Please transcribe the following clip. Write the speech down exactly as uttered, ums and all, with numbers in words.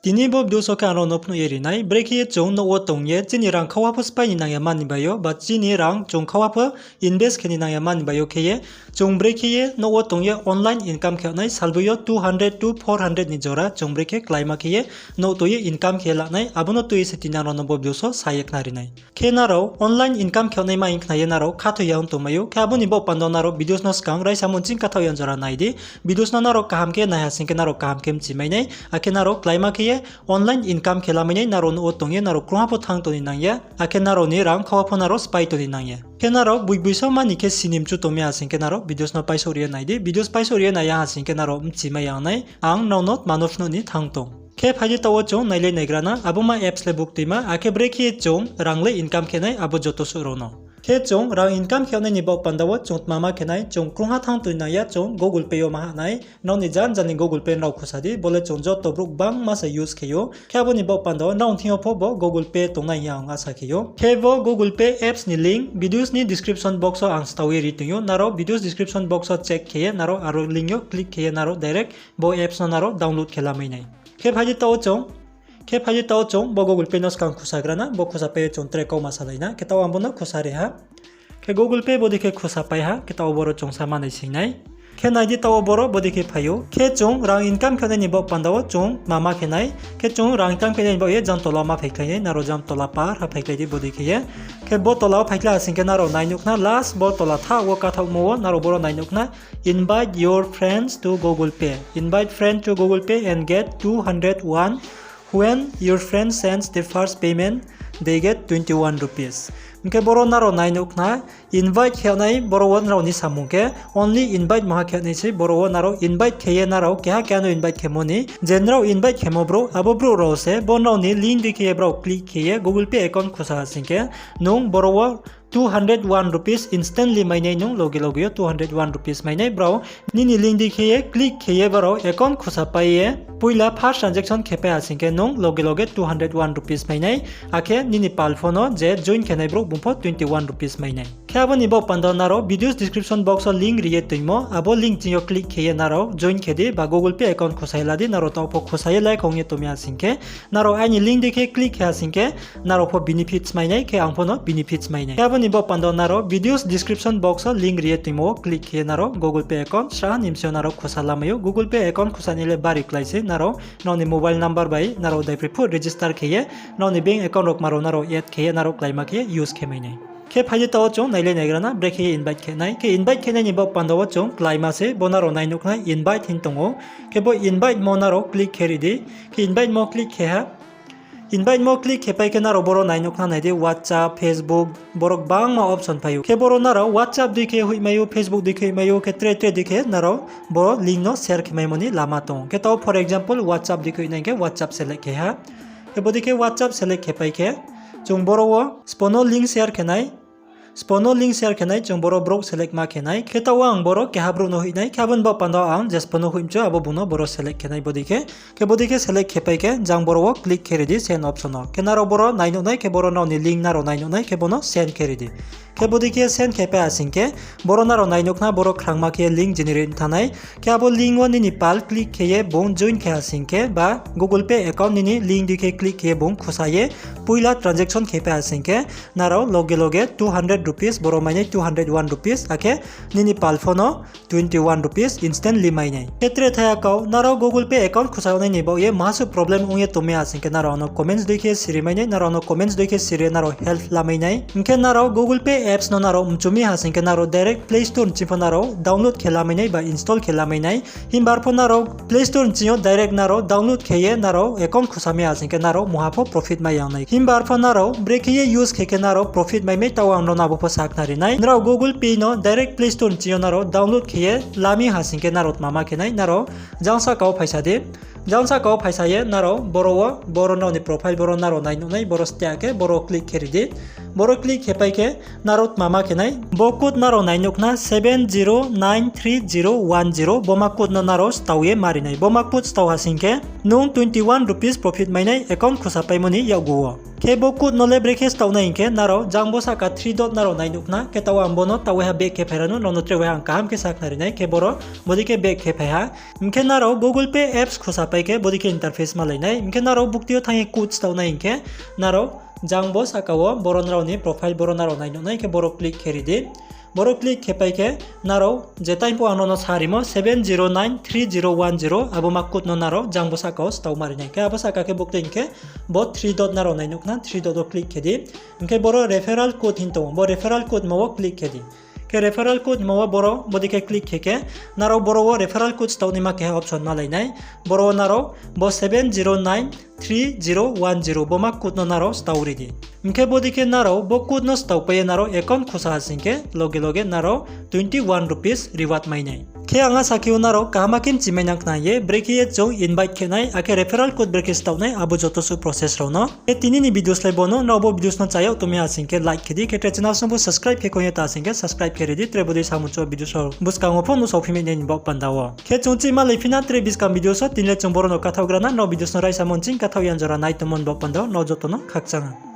Tini bo video so khe ang rao no phnuh ye ri nai, brekhe ye chung nouh wo tong ye chini rang khauha pho spái ni nang ya mani bai yo, ba chini rang chung khauha pho invest khe ni nang ya mani bai yo khe ye, chung brekhe ye nouh wo tong ye online income khe nai, salboi yo two hundred to four hundred ni jora chung brekhe kláima khe ye nouh tong ye income khe la nai, abo no tui ye se tini ang rao no bo video so sa ye khnari nai. Khe nrao online income khe nai ma hing khna ye nrao khathoi ya ong tongmai ou. Khe abo ni baoh panda nrao videos no skang raisa mung ching kathaoh ya jora nai di. Videos no nrao kaham khe nai ha sing khe nrao kaham khe mchi mai nai. Akhe nrao kláima khe ye online income khe lamai nai, nrao nouh wo tong ye nrao krungha pho thanng tong ni nang ya. Akhe nrao ni rang khauha pho nrao spái tong ni nang ya. Khe nrao boiboi so mani khe sini mchu tong mi ha sing khe nrao videos no paisouh ri ye nai di. Videos paisouh ri ye nai ya ha sing khe nrao mchi mai ya nai ang nrao no tma no phnuh ni thanng tong. Khe phai di taoh wo chung nai le naigra na, abo ma apps le buktuima, akhe brekhe ye chung rang le income khe nai abo joto suh rao no. Khe chung rang income khe nai ni baoh panda wo chung tma ma khe nai, chung krungha thanng tong ni nang ya, chung Google Pay yo ma hah nai, nrao ni jan jan ni Google Pay nrao khusa di, bo le chung joto brouh gbangma se use khe ou. Khe abo ni baoh panda wo nrao thing yo pho bo Google Pay tongnai hing ye ang asa khe ou. Khe bo Google Pay apps ni link videos ni description box wo ang stao ye ri tong ou, nrao videos description box wo check khe ye nrao aro link yo click khe ye nrao direct bo apps no nrao download khe lamai nai. Khe phai di taoh wo chung, khe phai di taoh wo chung bo Google Pay no skang khusa gra na, bo khusa pai ye chung tre kauma salai na, khe taoh ang bo no khusa ri ha. Khe Google Pay bodei khe khusa pai ha, khe taoh wo boro chung sa manai sing nai. Khe nai di taoh wo boro bodei khe phai ou. Khe chung rang income khe nai ni baoh panda wo chung tma ma khe nai. Khe chung rang income khe nai ni baoh ye jang tola wo ma phaikhlai nai, nrao jang tola par ha phaikhlai di bodei khe ye. Khe bo tola wo phaikhlai ha sing khe nrao nai nuh khna last bo tola thaoh wo kathaohmo wo nrao boro nai nuh khna invite your friends to Google Pay, invite friend to Google Pay and get two hundred won, when your friend sends the first payment they get twenty one rupees. Hing khe boro nrao nai nuh khna invite khe nai, boro wo nrao ni samung khe only invite maha khe nai sei, boro wo nrao invite khe ye nrao keha keha no invite khemo ni, je nrao invite khemo brouh, abo brouh rao se bo nrao ni link dei khe ye brao click khe ye Google Pay account khusa ha sing khe nung boro wo two hundred one rupees instantly mai nai, nung loge loge yo two hundred one rupees mai nai. Brao nini link dei khe ye click khe ye brao account khusa pai ye poila first transaction khe pai ha sing khe nung loge loge two hundred one rupees mai nai. Akhe nini pal pho no je join khe nai brouh bung pho twenty one rupees mai nai. Khe abo ni baoh panda nrao videos description box wo link ri ye toimo, abo link ching yo click khe ye nrao join khe di ba Google Pay account khusa ye la di, nrao taoh pho khusa ye lai khe ong ye tong mi ha sing khe, nrao aini link dei khe click khe ha sing khe, nrao pho benefits mai nai, khe ang pho no benefits mai nai. Khe abo ni baoh panda nrao videos description box wo link ri ye toimo wo click khe ye nrao Google Pay account sraha ni bsing yo nrao khusa lamai ou. Google Pay account khusa ni le bari klái sei, nrao nrao ni mobile number bai nrao daiphroi phuh register khe ye, nrao ni bank account rao kma rao nrao add khe ye nrao kláima khe use khe mai nai. Khe phai di taoh wo chung nai le naigra na, brekhe ye invite khe nai. Khe invite khe nai ni baoh panda wo chung kláima se bo nrao nai nuh khna invite hing tong ou. Khe bo invite mo nrao click khe ri di. Khe invite mo click khe ha. Invite mo click khe pai khe nrao boro nai nuh khna nai di WhatsApp, Facebook, boro gbangma option phai ou. Khe boro nrao WhatsApp dei khe hoihmai ou, Facebook dei khe hoihmai ou, khe tre tre dei khe nrao boro link no share khe maimo ni lama tong ou. Khe taoh for example WhatsApp dei khe hoih nai hing khe WhatsApp select khe ha. Khe bodei khe WhatsApp select khe pai khe chung boro wo sbo no link share khe nai. Sbo no link share khe nai, chung boro brouh select ma khe nai. Khe taoh wo ang boro keha brouh no hoih nai, khe abo ni baoh panda wo ang je sbo no hoih mchu abo bung no boro select khe nai bodei khe. Khe bodei khe select khe pai khe jang boro wo click khe ri di send option no. Khe nrao boro nai nuh nai, khe boro nrao ni link nrao nai nuh nai, khe bo no send khe ri di. Khe bodei khe send khe pai ha sing khe, boro nrao nai nuh khna boro khrangma khe link generate thanng nai. Khe abo link wo nini pal click khe ye bung join khe ha sing khe ba Google Pay account nini link dei khe click khe ye bung khusa ye poila transaction khe pai ha sing khe, nrao loge loge two hundred rupees boro mai nai, two hundred one rupees, akhe nini pal pho no twenty one rupees instantly mai nai. Khe tre thaya kau, nrao Google Pay account khusa nai ni baoh ye maha suh problem ong ye tong mi ha sing khe nrao ano comments dei khe siri mai nai, nrao ano comments dei khe siri ye nrao help lamai nai. Hing khe nrao Google Pay apps no nrao mchu mi ha sing khe nrao direct Play Store ni ching pho nrao download khe lamai nai ba install khe lamai nai. Himba arpho nrao Play Store ni ching yo direct nrao download khe ye nrao account khusa mi ha sing khe nrao mungha pho profit mai ya nai. Himba arpho nrao brekhe ye use khe khe nrao profit mai mai, taoh ang nrao no abo pho sakhnari nai. Nrao Google Pay no direct Play Store ni ching yo nrao download khe ye lami ha sing khe nrao tma ma khe nai, nrao jang sahka wo phaisa di. Jang sahka wo phaisa ye nrao boro wo, boro nrao ni profile boro nrao nai nuh nai, boro stia khe boro click khe ri di. Boro click khe pai khe nrao tma ma khe nai, bo code nrao nai nuh khna seven zero nine three zero one zero, boma code no nrao stao ye mari nai. Boma code stao ha sing khe nung twenty one rupees profit mai nai account khusa paimo ni yakgu wo. Khe bo code no le brekhe stao nai hing khe nrao jang bo sahka three dot nrao nai nuh khna, khe taoh ang bo no taoh waiha back khe phai ra no, nrao no tre waiha ang kaham khe sakhnari nai, khe boro bodei khe back khe phai ha. Hing khe nrao Google Pay apps khusa pai Khe bodei khe interface malai nai. Hing khe nrao bukti yo thanng ye code staoh nai hing khe, nrao jang bo sahka wo boro nrao ni profile boro nrao nai nuh nai khe boro click khe ri di. Boro click khe pai khe nrao je time pho ang nono sa rimo seven zero nine three zero one zero, abo ma code no nrao jang bo sahka wo staoh ma ri nai. Khe abo sahka khe bukti hing khe bo three dot nrao nai nuh khna, three dot wo click khe di. Hing khe boro referral code hing tong ou, bo referral code hingma wo click khe di. Khe referral code hingma wo boro bodei khe click khe khe, nrao boro wo referral code staoh naima keha option malai nai. Boro wo nrao bo seven zero nine three zero one zero bo ma code no nrao staoh ri di. Hing khe bodei khe nrao bo code no staoh pai ye nrao account khusa ha sing khe loge loge nrao twenty one rupees reward mai nai. Khe ang asa khe ou nrao kaham khe mchimai nang khna ye, brekhe ye chung invite khe nai, akhe referral code brekhe staoh nai, abo joto suh process rao no. Khe tini ni video slái bo no, nrao bo videos no cha yag tongmi ha sing khe like khe di, khe tre channel song pho subscribe khe kong ye ta sing khe subscribe khe ri di, tre bodei samung chouh videos rao buskang wo pho nuhsao phi mai nai ni baoh panda wo. Khe chung chih malai phi na tre buskang videos wo, tini le chung boro no kathaoh gra na, nrao videos no raisa mo nching kathaoh ya jora nai tongmo ni baoh panda wo, nrao joto no khakchang ha.